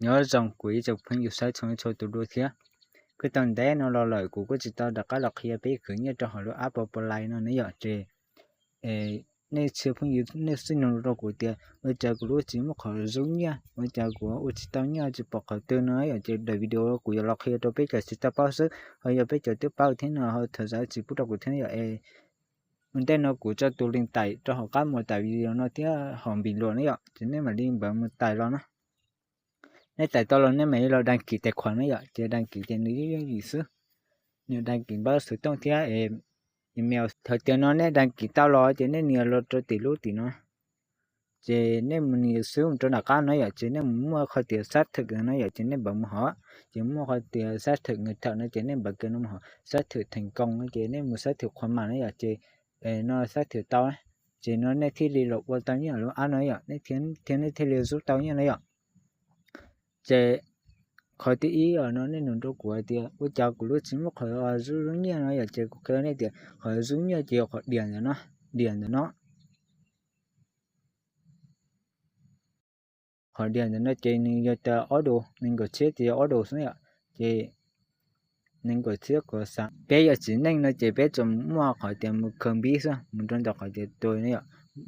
Nyob zoo kuv ib tsoom phooj ywg sawv txhua txhua tus dua thiab. Kuj tau ntev no los lawm kuv kuj tsis tau rov qab los qhia peb khwv nyiaj rau hauv lub app Powerline no ne yom. Ces nej txhia phooj ywg nej xij nug rau kuv tias ua cas kuv lub tsis muaj qhov zub nyiaj, ua cas kuv ua tsis tau nyiaj tsis pom qhov twg no yom, ces daim video kuv yuav los qhia rau peb cov tsis tau paub xwb. Ho yog peb cov twb paub thiab no ho thov zam txim pub rau kuv thiab yom. Ua ntej no kuv tso tus link tais rau hauv qab mus tais video no thiab hauv npis luas na yom, ces nej mam li npawm mus tais los na. Nej tais tau los nej mam li los đăng ký tài khoản na yom, ces đăng ký ces nws yeej yooj yim xwb. Nws đăng ký npawb xov tooj thiab email. Thaum tias no nej đăng ký tau los ces nej nias los rau tim lub tim no. Ces nej mus nias xwb mus rau nram qab no yom, ces nej mus muaj qhov tias xác thực no yom, ces nej npawm mus hov. Ces muaj qhov tias xác thực người thợ no ces nej npawm kiag no mus hov, xác thực thành công no ces nej mus xác thực qhov mam na yom, ces no xác thực tau na. Ces no nej thiaj li los ua tau nyiaj lub app no yom, nej thiab nej thiaj li zub tau nyiaj no yom. Ces qhov thib ib no nej nug rau kuv hais tias ua cas kuv lub tsis muaj qhov zub zub nyiaj no yom, ces kuv qhia nej tias qhov zub nyiaj ces yog qhov diam ntawm no, diam ntawm no. Qhov diam ntawm no ces nws yog tias ob du, nees nkaum txhiab ces yog ob du xwb yom. Ces nees nkaum txhiab kaum xav, peb yog txiv neej no ces peb tsuas muaj qhov tias mus khaws npib xwb, mus rau ntawm qhov tias tus no yom,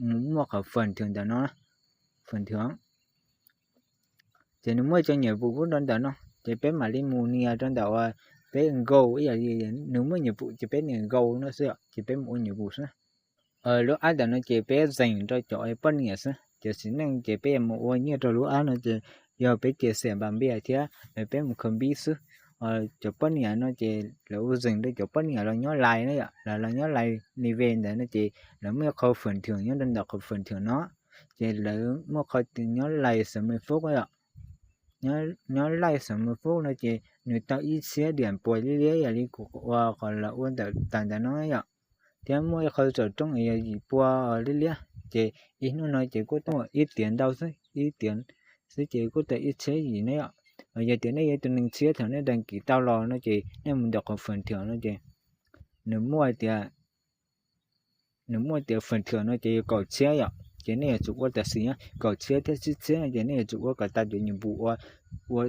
mus muaj qhov phần thưởng ntawm no, phần thưởng. Ces nws muaj cov nhiệm vụ rau ntawm no, ces peb mam li mus nias rau ntawm uas peb nkaus ib yam li nws muaj nhiệm vụ ces peb nias nkaus no xwb yom, ces peb mus ua nhiệm vụ xwb. Lub app ntawm no ces peb zeem rau cov poj niam xwb, cov txiv neej ces peb yuav mus ua nyiaj rau lub app no ces yog peb chia sẻ bằng việc thiab peb mus khaws npib xwb. Cov poj niam no ces lawv ua zeem rau cov poj niam los nyob lais na yom, los los nyob lais li ve ntawd no ces lawv muaj qhov phần thưởng nyob rau ntawm qhov phần thưởng no, ces lawv muaj qhov tias nyob lais sáu mươi phút yom. Nyob lais sáu mươi phút no ces nws tau ib txhiab điểm puas liab liab yam li kuv ua qhov lawv ua ntawm tas ntawd no yom. Thiab muaj ib qho zaum rooj yog yim pua liab liab, ces ib hnub no ces kuj tau ib tiav ntau xwb, ib tiav xwb ces kuj tau ib txhiab yim na yom. Yog tias nej yog tus neeg tshiab thaum nej đăng ký tau los no ces nej mus ntawm qhov phần thưởng no ces nws muaj tias nws muaj tias phần thưởng no ces yog kaum txhiab yom, ces nej yuav tsum ua tam sim no kaum txhiab thiab tsib txhiab no ces nej yuav tsum ua kom tas cov nhiệm vụ ua, ua,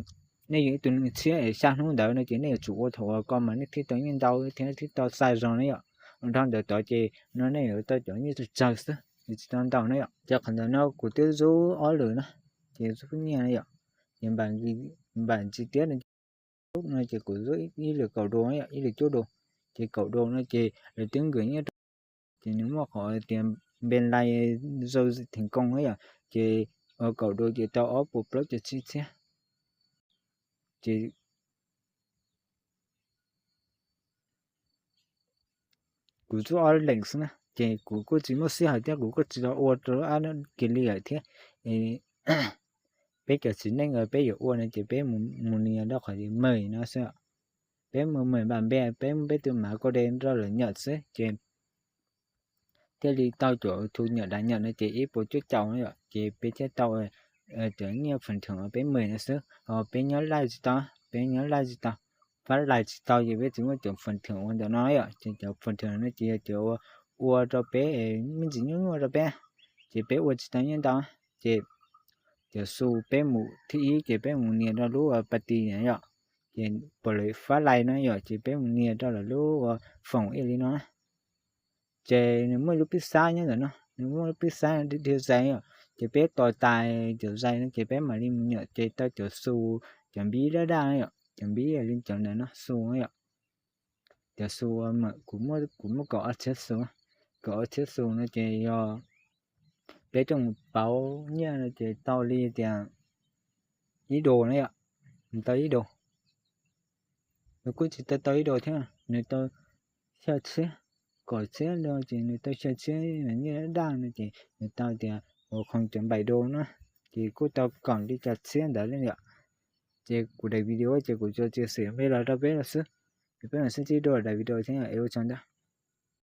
nej yog ib tug neeg tshiab es xya hnub ntawd no ces nej yuav tsum ua thaum uas koj mas nej thiaj tau nyiaj ntau thiab nej thiaj tau xa zoo na yom. Ua dhau ntawd tod ces no nej yuav tau cov nyiaj tsawg tsawg xwb, nws tsis tau ntau na yom. Ces qhov ntawd no kuv twb zub ob lwm na, ces zub nyiaj na yom, ces npam ntsis tiab no ces kuv zub ib lwm kaum du na yom, ib lwm cuaj du. Ces kaum du no ces lawv twb nkag nyiaj rau, ces nws muaj qhov tias bên này giao dịch thành công na yom, ces kaum du ces tau ob puas plaub caug tsib txhiab. Ces kuv zub ob leeg xwb na, ces kuv kuj tsis muaj sij hawm thiab kuv kuj tsis tau ua rau lub app no kiag li lawm thiab. Peb cov txiv neej peb yuav ua no ces peb mus nias rau qhov tias mời no xwb. Peb mus mời bạn bè, peb muab peb tus mã code rau lawv nhập xwb ces thiaj li tau cov thu nhập đã nhận no ces ib puas cuaj caum no yom, ces peb thiaj tau cov nyiaj phần thưởng peb mời no xwb. Ho peb nyob live tsis tau, peb nyob live tsis tau, phát live tsis tau ces peb tsis muaj cov phần thưởng ua ntawm no yom. Ces cov phần thưởng no ces yog cov ua rau peb, me ntsis nyuaj nyuaj rau peb, ces peb ua tsis tau nyiaj ntau. Ces cov xu peb mus thib ib ces peb mus nias rau lub pa ti yom, ces puas lawv phát live no yom, ces peb mus nias rau lawv lub foom ib yam li no. Ces nws muaj lub pib xab nyob ntawm no, nws muaj lub pib xab dhia zais yom, ces peb tos tais cov zais no ces peb mam li mus nyam ces tau cov xu, cov npib daj daj yom, cov npib li cov ntawm no xu yom. Cov xu, kuv muaj kaum ob txhiab xu, kaum ob txhiab xu no ces yog peb coj mus pauv nyiaj no ces tau li tias ib du na yom, nws tau ib du. Nws kuj tsis tau tau ib du thiab, nws tau xya txhiab, kaum txhiab du ces nws tau xya txhiab nyiaj daj no ces nws tau tias ua không chấm bảy đô na, ces kuj tau kaum li xya txhiab ntawd li yom. Ces kuv daim video ces kuv tsuas chia sẻ me los rau peb los xwb, es peb mam sib ntsib dua daim video thiab, es ua tsaug ntau.